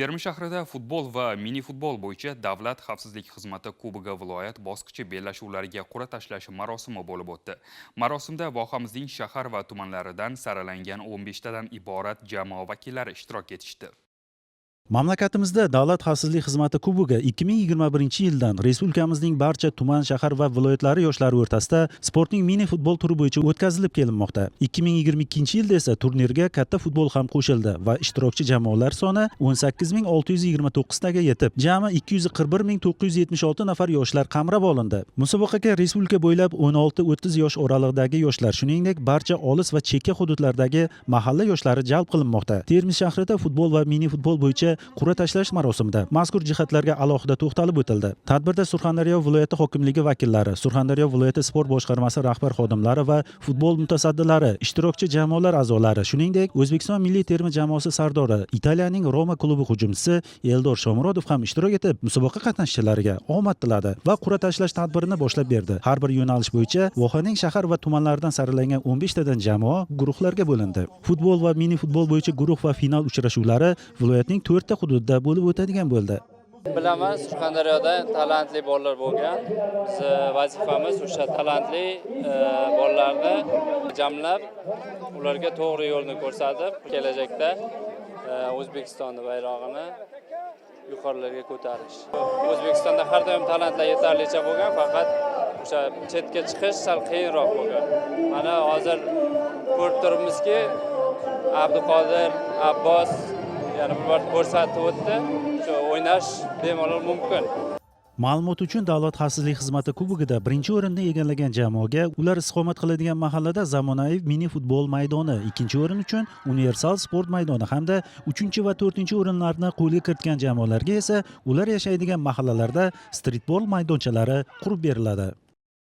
Termiz shahrida futbol va mini futbol bo'yicha Davlat xavfsizlik xizmati kubogi viloyat bosqichi bellashuvlariga qur'a tashlash marosimi bo'lib o'tdi. Marosimda vohamizning shahar va tumanlaridan saralangan 15 tadan iborat jamoa vakillari ishtirok etishdi. Mamlakatimizda Davlat xavfsizlik xizmati kubogi 2021-yildan respublikamizning barcha tuman, shahar va viloyatlari yoshlari o'rtasida sportning mini futbol turi bo'yicha o'tkazilib kelinmoqda. 2022-yilda esa turnirga katta futbol ham qo'shildi va ishtirokchi jamoalar soni 18 629 taga yetib, jami 241 976 nafar yoshlar qamrab olindi. Musobaqaga respublika bo'ylab 16-30 yosh oralig'idagi yoshlar, shuningdek, barcha olis va chekka hududlardagi mahalla yoshlari jalb qilinmoqda. Termiz shahrida futbol va mini futbol bo'yicha qur'a tashlash marosimida mazkur jihatlarga alohida to'xtalib o'tildi. Tadbirda Surxondaryo viloyati hokimligi vakillari, Surxondaryo viloyati sport boshqarmasi rahbar xodimlari va futbol mutasaddilari, ishtirokchi jamoalar a'zolari, shuningdek, O'zbekiston milliy terma jamoasi sardori, Italiyaning Roma klubi hujumchisi Eldor Shomurodov ham ishtirok etib, musobaqa qatnashchilariga omad tiladi va qur'a tashlash tadbirini boshlab berdi. Har bir yo'nalish bo'yicha vohaning shahar va tumanlaridan saralangan 15 tadan jamoa guruhlarga bo'lindi. Futbol va mini futbol bo'yicha guruh va final uchrashuvlari viloyatning to'rtta hududida bo'lib o'tadigan bo'ldi. Bilaman, Surxondaryoda talantli bolalar bo'lgan. Bizni vazifamiz o'sha talantli bolalarni jamlab, ularga to'g'ri yo'lni ko'rsatib, kelajakda O'zbekistonni bayrog'ini yuqorilarga ko'tarish. O'zbekistonda har doim talantlar yetarlicha bo'lgan, faqat o'sha chetga chiqish sal qiyinroq bo'lgan. Mana hozir ko'rib turibmizki, Abduqodir, Abbos yana bir bor ko'rsatib o'tdi. Shu o'ynash bemalol mumkin. Ma'lumot uchun, Davlat xavfsizlik xizmati kubogida birinchi o'rinni egallagan jamoaga ular istiqomat qiladigan mahallada zamonaviy mini futbol maydoni, ikkinchi o'rin uchun universal sport maydoni hamda uchinchi va to'rtinchi o'rinlarni qo'lga kiritgan jamoalarga esa ular yashaydigan mahallalarda stritbol maydonchalari qurib beriladi.